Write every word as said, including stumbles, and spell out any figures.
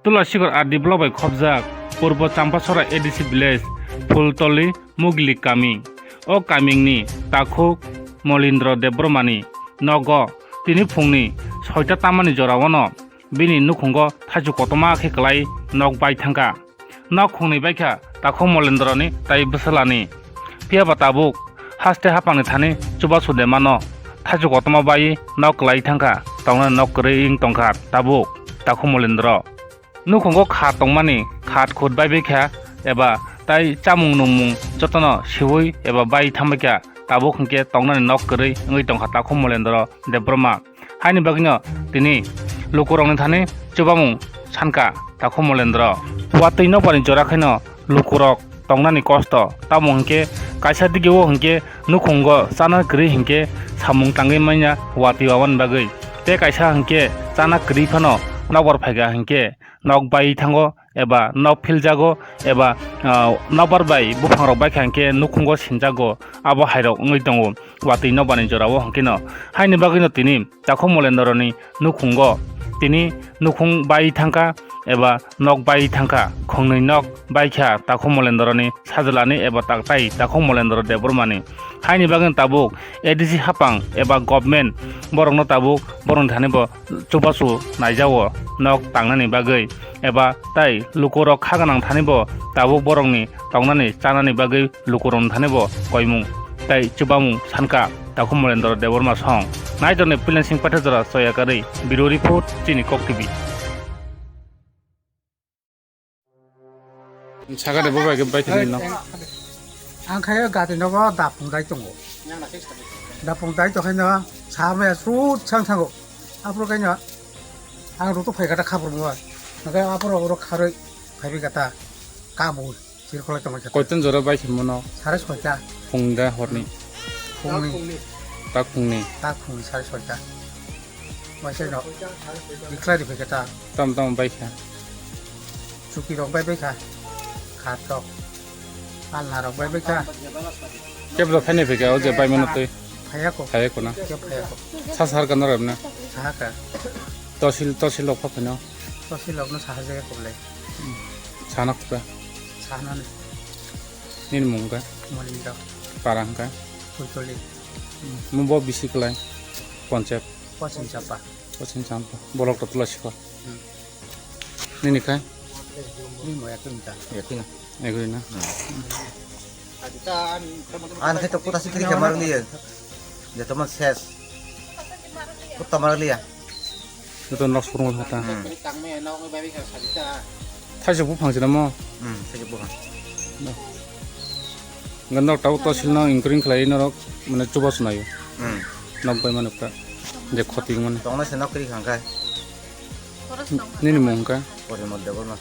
Tulasikor R D block bai khopjak Purbo Champasora A D C village Phultoli Mugili kami. O kamingni takhuk Molindro Debbarmani nogo tini phungni soita tamani joraono bini nukhungo thaichuk kotorma khe kwlai nok bai thangkha. Nok khungni baikha takhuk Molendroni tai bwsalani. Phiya ba tabuk haste haphangni thani chubachu de mano. Thaichuk kotorma bai nok kwlai thangkha, tongnani nok kwrwi wng tongkha tabuk takhuk Molendro. Nukhungo khat tongmani khat khut bai baikha eba tai chamung nungmung jotono siui eba bai thangbaikha, tabuk hinkhe tongnani nok kwrwi wngwi tongkha takhuk Molendro Debbarma. Haini bagwino tini lukurokni thani chubamung sankha takhuk Molendro. Watwi nokbarni jora khaino lukurok tongnani kosto, tamo hinkhe kaisa digio hinkhe nukhungo chana kwrwi hinkhe samung tangwi manya watwi wabani bagwi. Tei kaisa hinkhe chana kwrwi phano nokbar phaikha hinkhe nok bai thango eba nok philjago eba, ah, nokbar bai buphangrok baikha hinkhe nukhungo sinjago, abo hairok wngwi tongo watwi nokbarni jorao hinkhe no. Haini bagwino tini takhuk Molendroni nukhungo tini nukhung bai thangkha eba nok bai thangkha, khungnwi nok baikha takhuk Molendroni sajlani eba taktai takhuk Molendro Debbarmani. Haini bagwino tabuk A D C haphang eba government borokno tabuk borokni thani bo chubachu naijago nok tangnani bagwi eba tai lukurok kha gwnang thani bo tabuk borokni tongnani chanani bagwi lukurokni thani bo koimung tei chubamung sankha takhuk Molendro Debbarma song. Naitorni Pilensing Pathajora Soyakarwi, Bureau Report, Chini Kok T V. Sakha de bo bai khe bai thani no. Ang khe gati nogo dapung dai tongo. Dapung dai tongkhe no sa maya sut sang thango. Aphuru khe no ang rutuk phai kha ta khabrumwi. Hwnkhe aphuru oro kharwi phaibi kha ta kabui chirkholai tongwi kha ta. Koitan jora bai khe mano? Sare soita. Phung da horni? Phungni. Tak phungni? Tak phungni sare soita. Waisa no. Dikhlai ri phai kha ta. Tam tam bai kha. Chuki rok bai bai kha. Khat rok. Alna rok bai bai kha. Kebra phainai phai kha, o je bai mano twi. Phaiya ko. Phaiya ko na. Keb phaiya ko. Sa sar ka norok na. Sa ka. Tosil, tosil rok pha phai no. Tosil rok no sa ha je ko le. Sana khuka. Sana ni. Nini mung ka? Molindra. Parang ka? Pultoli. Mo bo bisi klai. Ponchep. Pochin chapa. Pochin champa. Bolok to tula sikho. Hmm. Nini khai? Ni mo yakin ta. Yakin. Agree na? An khai to kota sikri kamar liya. Jotoma ses. Kota mar liya. Joto nok surung hata. Hmm. Thaisok buphang se namo? Hmm, thaisok buphang. Nok tau to silno increase khlai norok mane chuba sunayo. Hmm. Nok bai mane pura je khoti mane. Tongna se nok kri khangkai. Nini mung ka? Porimol Debbarma.